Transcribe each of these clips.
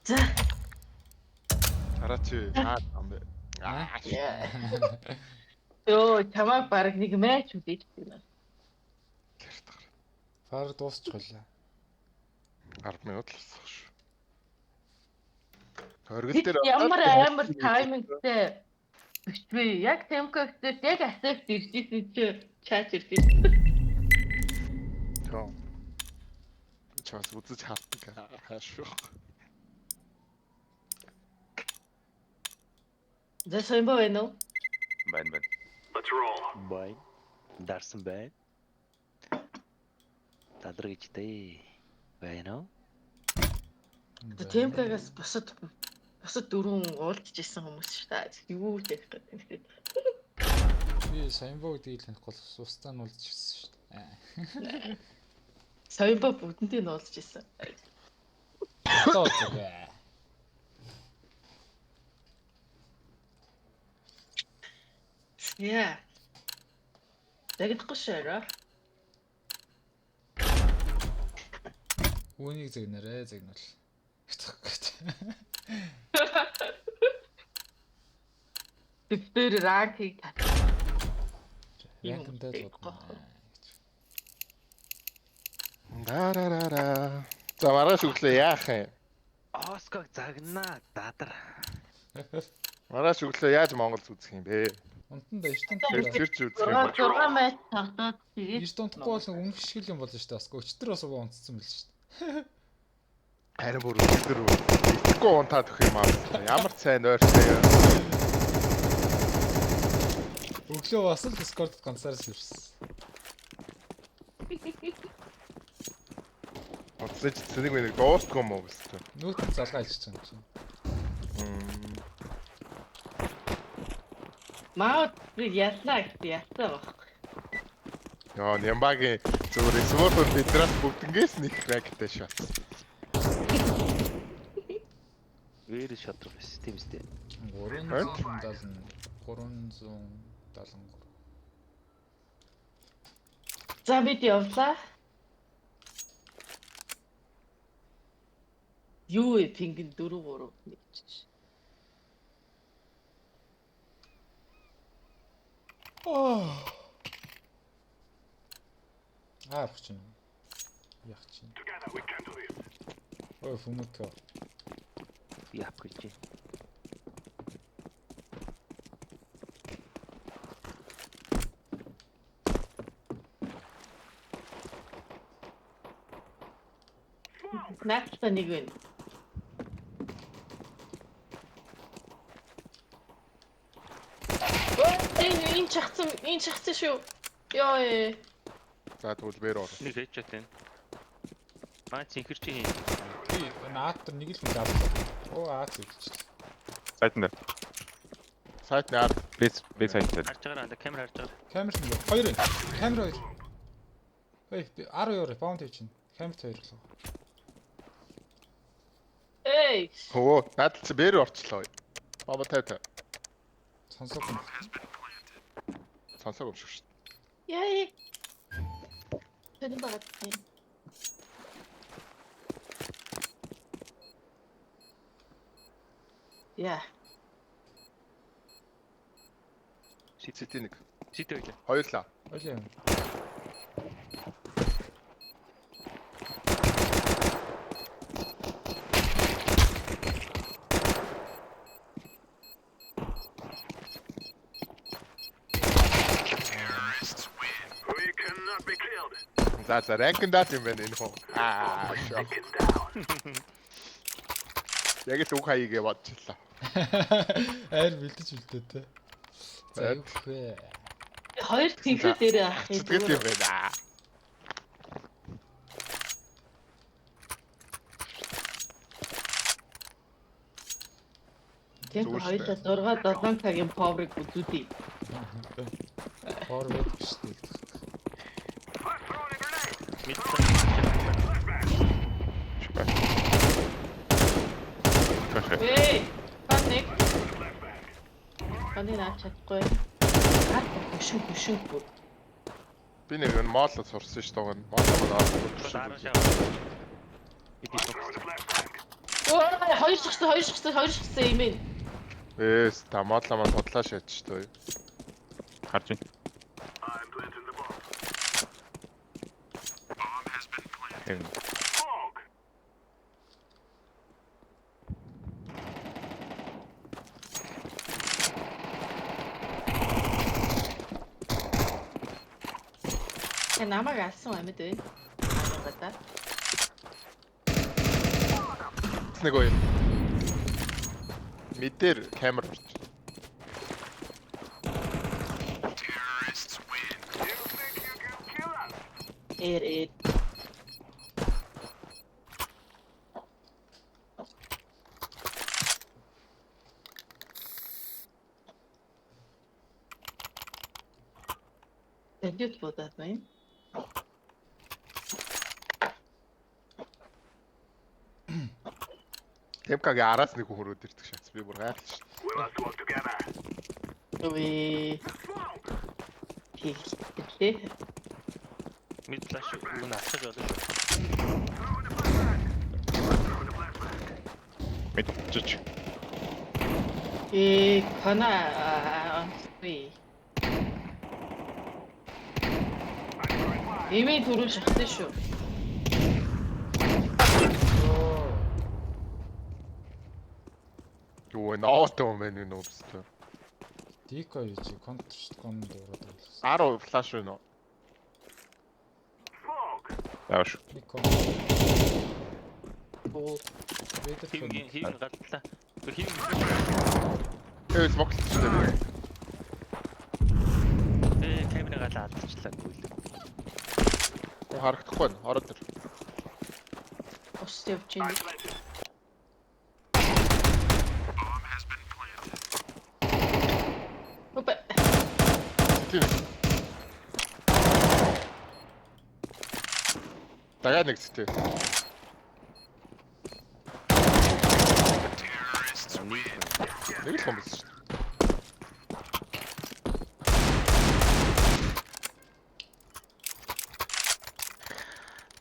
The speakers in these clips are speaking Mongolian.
За. Хараа чи аа юм бэ. Аа. Йоо, чамайг баг нэг матч үзэж байна. Фар дуусчихлаа. 10 минут л болсон шүү. Оргил дээр Ямар амар таймингтэй бичвэ. Яг темко гэтэл яг accept ирж исэн чи чат ирж исэн. Тоо. Чаас үзэж хартдаг хааш шүү. За соёмбо байна уу? Байна байна. Бай. Дарсан байна. Талар гэж дээ. Байна уу? За темкагаас бусад дөрвөн уулзж исэн хүмүүс шүү дээ. Юу ч ярих гэдэг юм бэ? Би Саянбо гэдгийг л танихгүй бол устдаа нь уулзчихсан шүү дээ. Соёмбо бүгдэнтэй нь уулзж исэн. Одоо үзээ. Яа. Дагнахгүй шаараа. Үүнийг зэгнэрээ зэгнэл. Тэвтэр ранкийг тат. Янкантай л бодно. Дарарара. За маргааш өглөө яах юм? Оског загнаа дадар. Маргааш өглөө яаж Монгол үзэх юм бэ? Унтан да эрт Тэр унтахгүй. тэр ч үзэх юм. 6 6 матч тоглоод тэгээд Эрт унтахгүй бол нэг өмнөх шиг л юм болно шүү дээ. Бас өчтөр бас угаа унтсан байл шүү дээ. Харин бүр өдөр итгэхгүй унтаад өгөх юм аа. Ямар сайн ойртой юм. Өглөө бас л Discord-д ганцаараа ирсэн. Унтсан ч цэник нэг дуустгүй юм уу гэсэн. Нүүт залгаа ижиж байгаа юм чинь. Маад би ялнаа гэсэн ялцаа байхгүй. Яа, Нямбагийн зүгээр смурф бидраас бүгднгээс нэг ракеттай шат. Вэр шатрах байсан тийм үстэй. 370 373. За бид явлаа. Юу вэ пингэн 4 3 1 ч. Аа авах чинь. Яах чинь. Ой фүмөкө. Би ап гэж. Наадтай нэг байна. Ой, энэ энэ чахсан, энэ чахсан шүү. Йоо э. За тэгвэл бэр ор. Нэг headshot байна. Маа цэнхэр чи хин. Би наатар нэг л хүн авлаа. Оо аа зэгчлээ. Сайтан дээр. Сайт наар Бэс бэс сайт дээр. Харж байгаа анда камер харж байгаа. Камер нь хоёр байна. Камер хоёр. Ой би 12 баунт хийж чинь. Камерт хоёр л. Эй. Хөө, наадал чи бэр орчлоо. Баба 50 50. Сонсоогүй юм. Сонсоог юм шиг шүү. Яа. Тэр багт юм. Яа. Сити нэг. Сити байлаа. Хоёулаа. Ойлоо юм. За за ранкиндат юм байна энэ хүн. Аа. шоо. Яг л үг хаягээ бодчихлаа. Айр бэлдэж бэлдээ те. За юу гэх вэ? Хоёр тэнхэр дээр авах юм. Сэтгэл юм байна. Тийм Зүгээр хоёулаа шүү 6 7 цагийн поврыг үзүүлье. Хоор байдаг шүү дээ. Мид. Эй, паник. Паник наач чадахгүй. Гар хөшин хөшин бүр. Би нэг юм мооло сурсан шүү дээ. Мооло маань Дараа орсон. шаа. Иди токс. Оо! Хоёр шахсан, хоёр шахсан, хоёр шахсан юм ээ. Эс тамаалаа маань бодлоо шатж тоо. Харж байна. Тэр. Тэгээ намайг алсан амьд вэ? Аа да. Нэг хоёр. Мэдэр камер орч. Эр эр. Тэнд бодоод байна. Темкагийн араас нэг хүн хөрөөд ирдэг шатс. Би бүр гайхал шүү. Үгүй. Хийлээ. Мид флаш юу наасаж болно шүү. Мэдчихэж. Э кана онцгүй. Эмээ түрүү шахсан шүү. Юу вэ? Ноот юм байна энэ үстэ. Дико юу чи контр шүү дээ конд ороод ирлээ. 10 флаш байна уу? Зааш. Нэг кон. Буу. Бэдэр Хивгийн хивгийн галтлаа. Хивгийн Э смоклж дээ. ээ камера галаа алдчихлаа гүйл. Хүн харагдахгүй байна. Ороод ир. Ус явж байна. Опа. Тийм. Дахиад нэг зүйтэй. Нэг л хүмүүс шүү дээ.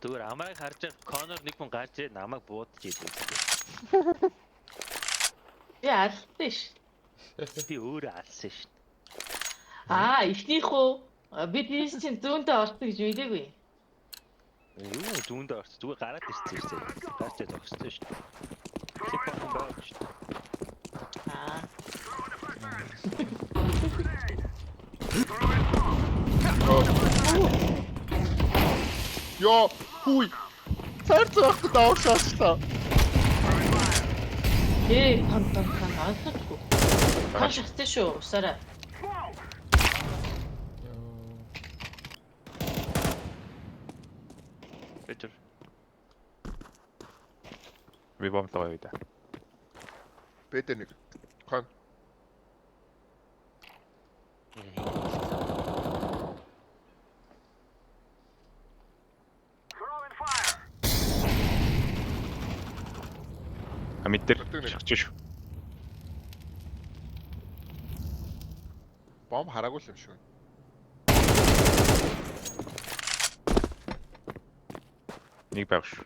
Зүгээр амраг харж байгаа Конор нэг хүн гарч ирээд намайг буудаж идэв. Би алсан ш. Би өөрөө алсан шин. Аа, эхнийх үү? Би тийш чинь зүүнтэй орсон гэж мэдээгүй. Юу зүүндээ орсон. Зүгээр гараад ирсэн шин. Гарч ирээд зогссон шин. Клип он байж шин. Аа. Йоо, хүй. Цаар цаах давж шаачлаа. Ээ, кон кон кон онцгүй. Кон шахсан шүү, усаараа. Йоо. Бэжэр. Би бомблоо яваа да. Бэдэ нэг. Кон. А мэд дээр Өтөг нэг. шахаж шүү. Бомб хараагүй л юм шиг. байна. Нэг байг шүү.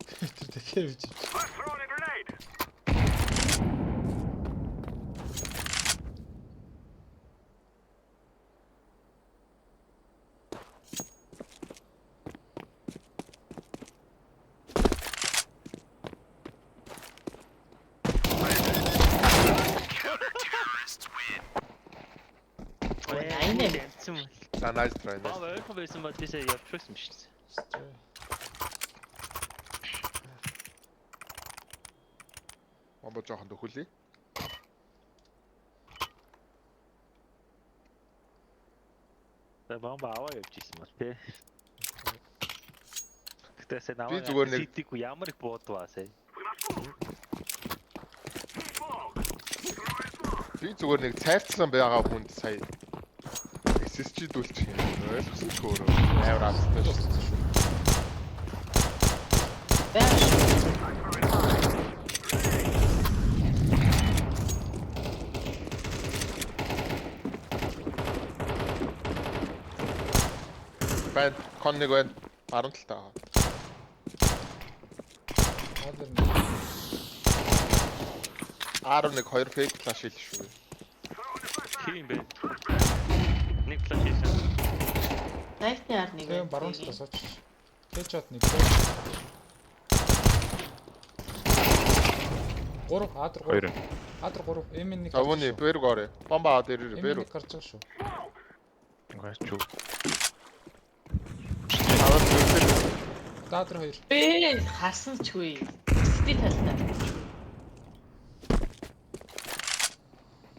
Тэр дахиад явж. Найн. Амтсан бол. За nice try. Баа Nice. ойрхон байсан бол бисээ явчихсан юм шин. Бомбо жоохон дөхөлье. За бомба аваа явж исэн бол тий. Тэгтээ сая намайг зүгээр нэг- ситиг ямар их буудваа сая. Би зүгээр нэг цайрцлан байгаа хүнд сая SSG дүүлчих юм. Ойлгосон ч өөрөө амар азтай шүү. Дууссан шүү. Баа шүү. Байна. Кон нэг байна. Баруун талтай байгаа. Адар нэг. 11 2 fake flash хэл шүү. Хин бэ? Нэг флаш хийсэн. Найтны ар нэг. Тэгээ баруун талаас очиж. Headshot нэг. 3 Адар 3. Хоёр. Адар 3. M1 За үүний бэрг орё. Бомба аваад ирээрэй M1 бэрг. гарч байгаа шүү. Гайч юу. Аваад ирээрэй. Дадар 2. Бэ харсан ч үгүй. Сити талтай.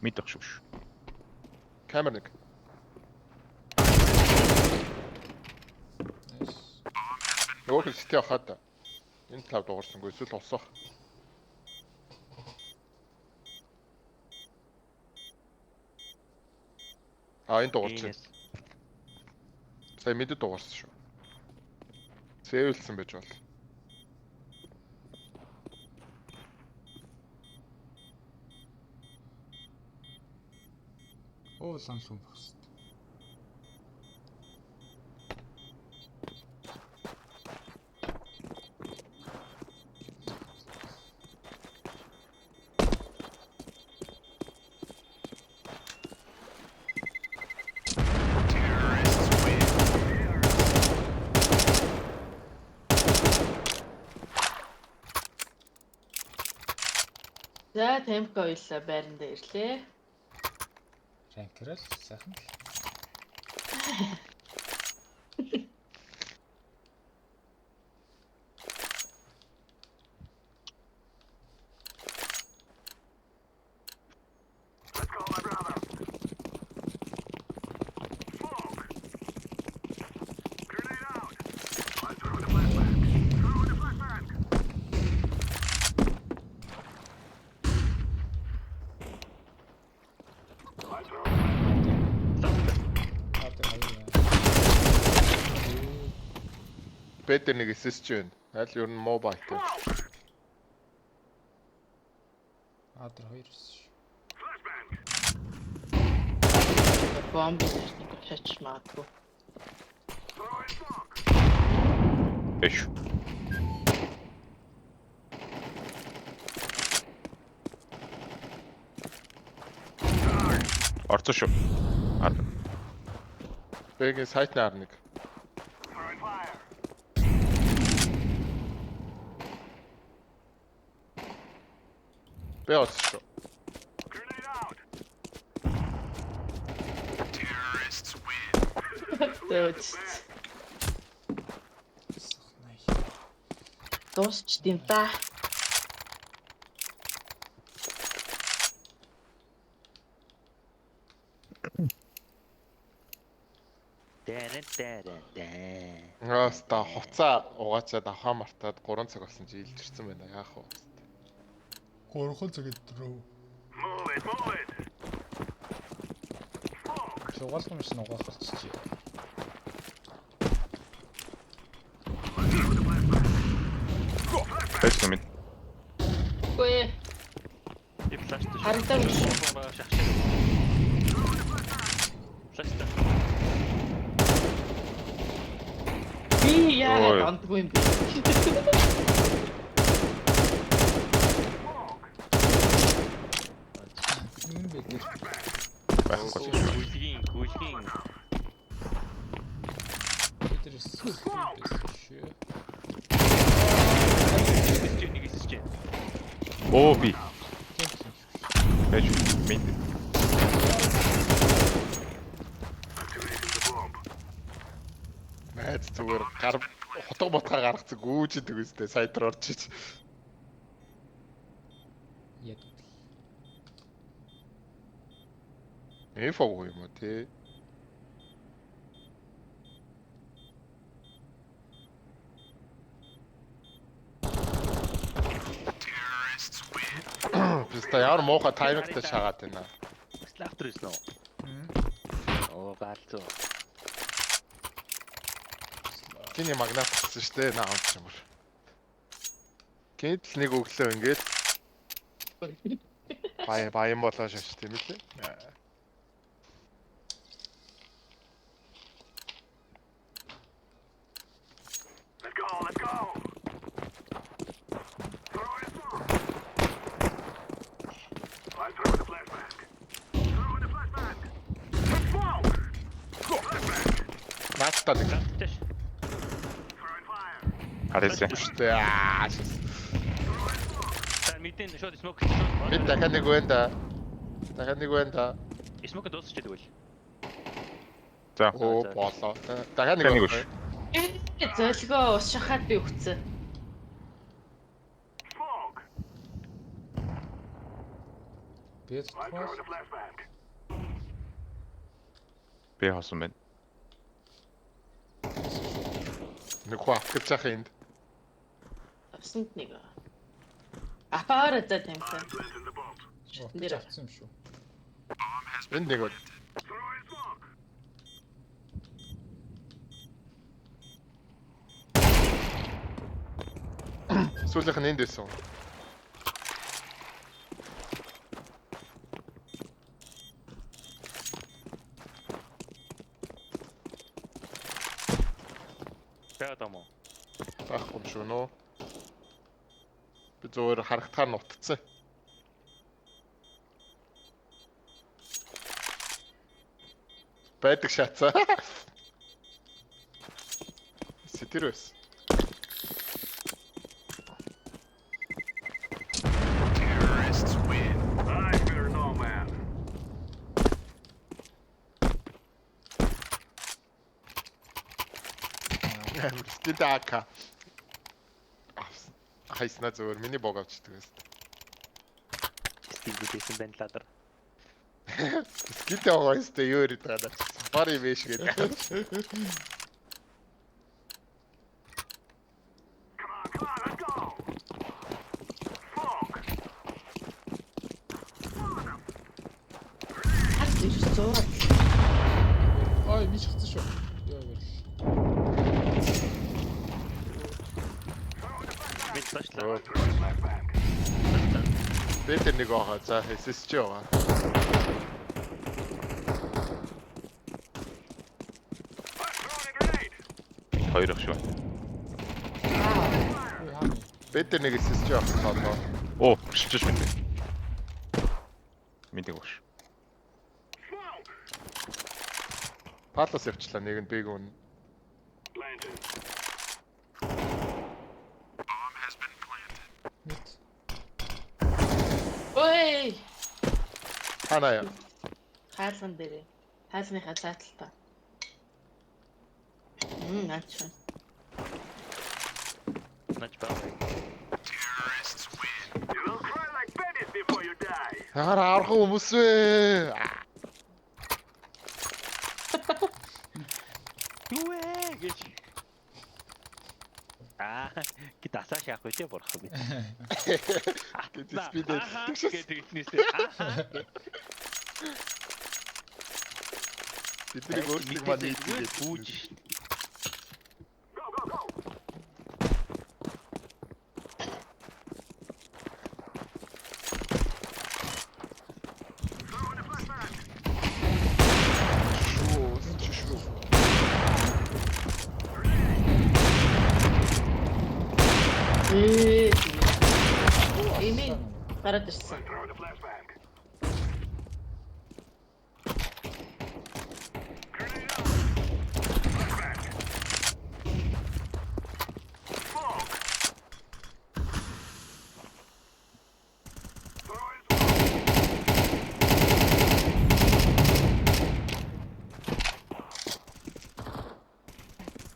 Мид ах шүү. Камер нэг. Nice. Нөгөө хэл сити авахад энэ талаар дуурсангүй эсвэл усах. А энэ дуурч. Сая мэдээ дуурсан шүү. Сэвэлсэн байж бол. Оо лам лум байх хэвээр. За Темко ойлоо байранда ирлээ. Ранкерал сайхан л. Адар 2. Б дээр нэг SSG байна. Аль ер нь муу байт. Адар 2 шүү. Бомб нэг шач магадгүй. Биш. Орцоо шүү. Ар. Б-гийн сайтны ар нэг. Б олсон шүү. Зөөч. Сахнай. Дуусч дим та. Дэрэн дэрэн дэн. Ааста хувцаа угаачаад авхаа мартаад 3 цаг болсон чи илжирсэн байна. Яах вэ? 3 цаг өдрөө. Шугаалгын машин угаах болчихжээ. Байж юм. Үгүй ээ. Би флаш дэ. Харагдаагүй шүү. Шахшаа. Флаш дэ. Би Ой. яагаад ондгүй юм бэ? Нүн бэ гэр. Байхгүй. Гүлгийн гүлгийн Бид нар байсан шүү. SSG нэг SSG. Оо би. Тийм л юм шүү. Байж мид. Найз зүгээр гар хутга ботгаа гаргацсан гүүж идэг үстэй сайт руу орж ич. Яг. Инфо юм уу тий? Тэстэ ямар муухай таймингтай шагаад байна. Славтер байсан уу? Оо галзуу. Киний магнат болсон шүү дээ. Наа юм бол. Гэнэт л нэг өглөө ингээд баян баян болоо шаш тийм үү? Наадтаа нэг Галзуу ш. Харъяасан. шүү дээ. Аа. шээс. За мэдэн шууд smoke шууд. Бид дахиад нэг байна да. Дахиад нэг байна да. Smoke дуусчих тэгвэл. За. Оо болоо. Дахиад нэг Дахиад нэг байна. Зөлгөө ус шахаад би өгцөн. Би тутмал. Би хосон байна. Нэг хүн авах гэж яах энд. Усанд нэг. Апаараа за тамхи. Шатан дээр. Авсан юм шүү. Энд нэг байна. Сүүлийнх нь энд байсан. Байгаад юм уу? Байхгүй юм шүү нөө. Би зөвөр харагдахаар нутцсан. Байдаг шатсаа. Сэтэр байсан. Амар скидака. Хайснаа зөвөр миний бог авчдаг байсан. Стил гүдээсэн байна ладар. Скитэй байгаа юм юу яриад байгаа юм. Сафари биш гэдэг. Харц ирэх 100. Ой, ми шатсан шүү. Йоо барил. Бид доошлаа. Би тэр нэг байгаа. За SSG байгаа. Хоёр ах шүү. Ой хаана. Би тэр нэг SSG авах тоолоо. Оо, шилжиж мэдээ. Мэдэг багш. Палас явчлаа нэг нь биг үн. Мэд. Ой! Ханаа яа. Хаалган дээр. Хаалганыхаа цааталтаа. Наач. Нач баа. Ягаар авархан хүмүүс вэ? Юу вэ гэж. Аа, гэ дасаа шаах үү те бурхан би. Гэж спид гэдэг ихнээсээ. Аа. Бидний өөрсдийг маань Мэдээж ийдгээд бүүж шин. Шүү, чи шүү. Ээ. Эмээ гараад ирсэн.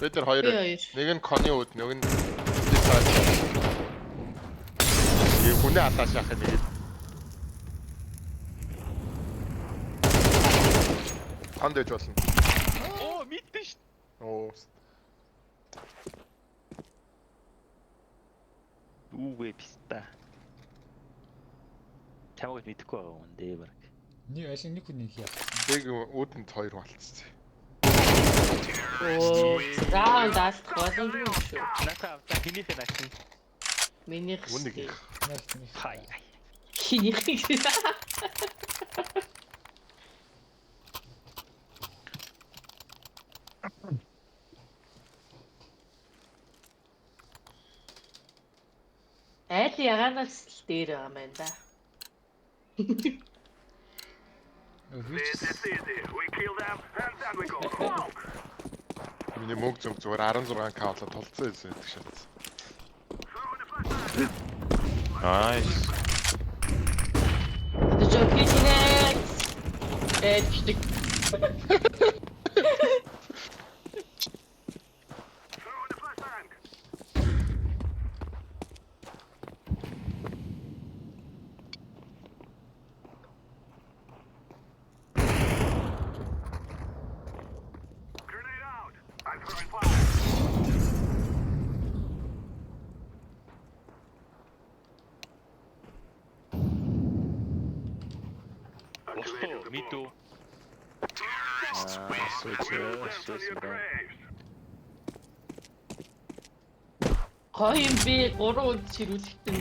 Бид нар хоёр. Би хоёр. Нэг нь коны үд, нэг нь дисайд. Юу хүнээ алааш яах юм бэ? Конд байж болно. Оо, мэддэн шин. Оо. Үгүй писта. Чамайг мэдэхгүй байгаа юм дээ баг. Нэг аль нэг хүн нэг яасан. Бэг үүдэнд хоёр хүн алдсан. Оо, раунд алдах боломжгүй юм шүү. Наашаа авцаа хинийхээ наашин. Минийх Үнийг. шүү. Нэг нэг. Хай. Хинийх. Айл ягаанаас л дээр байгаа юм байна да. Өвч. Миний мөнгө зүг зүгээр 16к болоо тулцсан байсан гэдэг шатсан. Nice. Одоо жоо хийнэ. Э чиг. Босоо мэдүү. Аа, сүүч. Гоё юм би 3 үнд чирүүлэхтэн.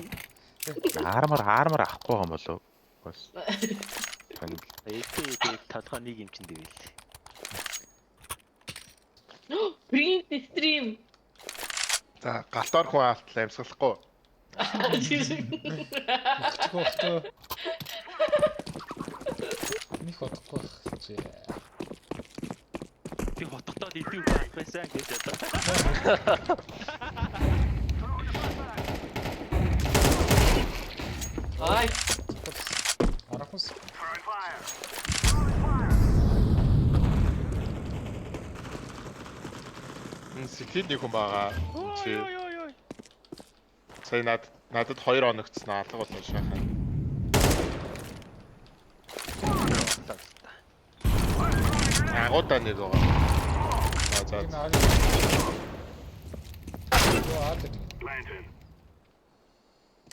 Армор армор авахгүй байгаа юм болов уу? Бас. Тань Эдээ тэгээд толгой нэг юм чинь дэвэл. Print stream. За галтаар хүн алтлаа амьсгалахгүй. Өгчих багтаа. Нэг бодохгүй байх гэж. Би хотготоод идэв байх байсан гэж одоо. Ай, Арахус. Энэ сэтид нэг хүн байгаа. Чи Ой ой ой. сая над надад 2 оногцсон алга болоо шахаа. Агуудаа нэг байгаа. За за. Энэ аа. Йоо аа.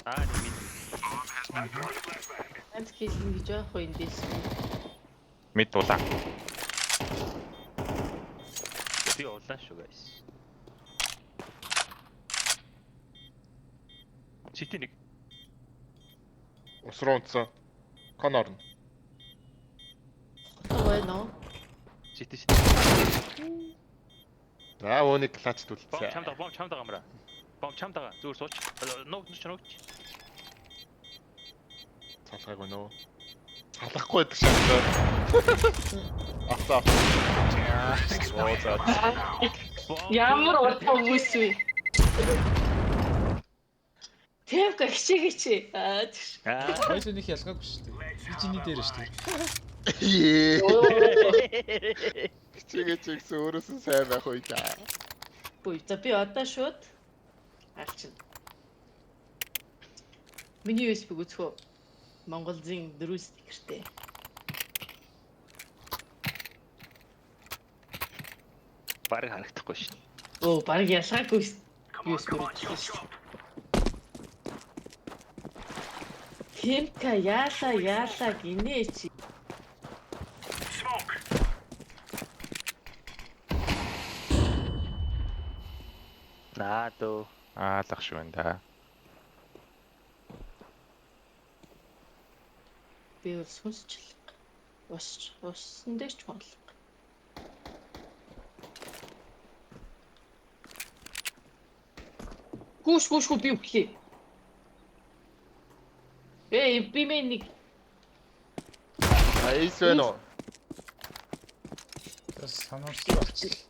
Аа нэг мэд. ганц хийлнэ гэж яах вэ эндээс? Мид дулаа. Би улаан шүү guys. Сити нэг. Ус руу унтсан. Конор нь. Одоо байна уу? Сити сити. За өөний клач Бом түлцээ. чамд бом чамд гамра. Бом чамд байгаа. Зүгээр сууч. Нуугч нуугч. Цалгаагүй нөө. Салахгүй байдаг шатаа. Авцаа. Оо за. Ямар урт хүмүүс вэ? Тэвка хичээгээч. Аа тэгш. Аа. Хоёул нэг ялгаагүй шүү дээ. Би чиний дээр шүү дээ. Хичээгээч гэсэн өөрөөс нь сайн байх үе да. Бүй. За би одоо шууд алчна. Миний USB-г үзэх үү? Монголзын дөрөв стикертэй. Бараг харагдахгүй шүү. Оо, баг ялгаагүй USB үзэх шүү. Тэмка яалаа яалаа гинэ чи. Наа дөө. Аалах шүү энэ да. Би бол сүнсчлэг. Ус уссан дээр ч болго. Гүш гүш гү би өглөө. Эй, би мэн нэг Айс вэ нөө? Бас санамсар болчихлоо.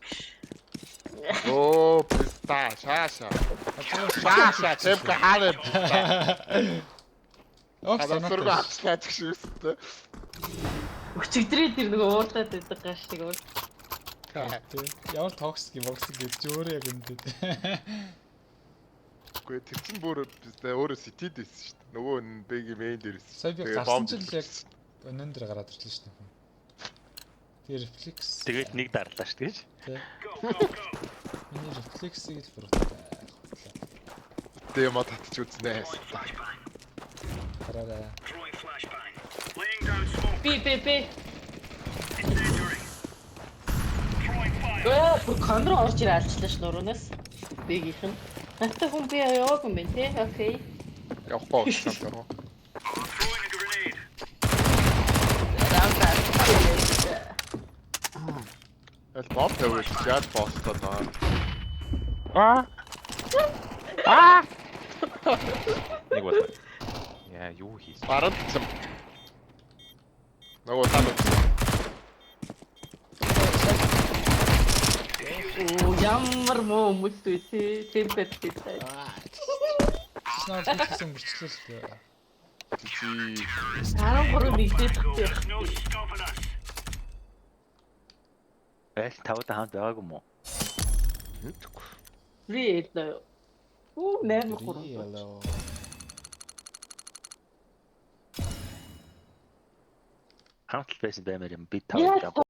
Оо, писта, шааша. Шааша, тэвка хаарэ писта. Ох Санамсаргүй санаатай. авчлаа ч гэж үстэй. өчигдрээ тэр нөгөө уурлаад байдаг гаш нэг уул. Тэ. Ямар токсик юм боксик гэж өөрөө яг үндэ. Үгүй тэр чинь бүр писта өөрөө ситид байсан шүү дээ. Нөгөө нь бэги мейн дээр байсан. Сая би Тэгээ гарсан бомб чинь л яг өнөн дээр гараад ирлээ шүү дээ. Тэгээ рефлекс. Тэгээд нэг дарлаа шүү дээ. Тэ. Миний рефлексийг л буруутай. Демо татчих үзнэ. Хараарай. Би би би. Өө, камер орж ирээ алчлаа ш нуруураас. Бигийнх нь. Надтай хүн би яваагүй юм байна те. Окей. Явахгүй гэсэн юм. Раунд. Аль бомб тавиул яаж босстоо даа. Аа. Аа. Нэг бол. Яа, юу хийсэн? Барагдсан. Нөгөө тал үтсэн. Оо, ямар муу хүмүүс вэ те. Темпет те. Снаа хийсэн өнгөрчлөө л дээ. Чи 13 нэгдэх те. Айл тавтай хамт байгаагүй юм уу? мэдгүй. Real. Оо, 8 3. Real. Хамт л байсан баймаар юм. Би Яа, тавтай.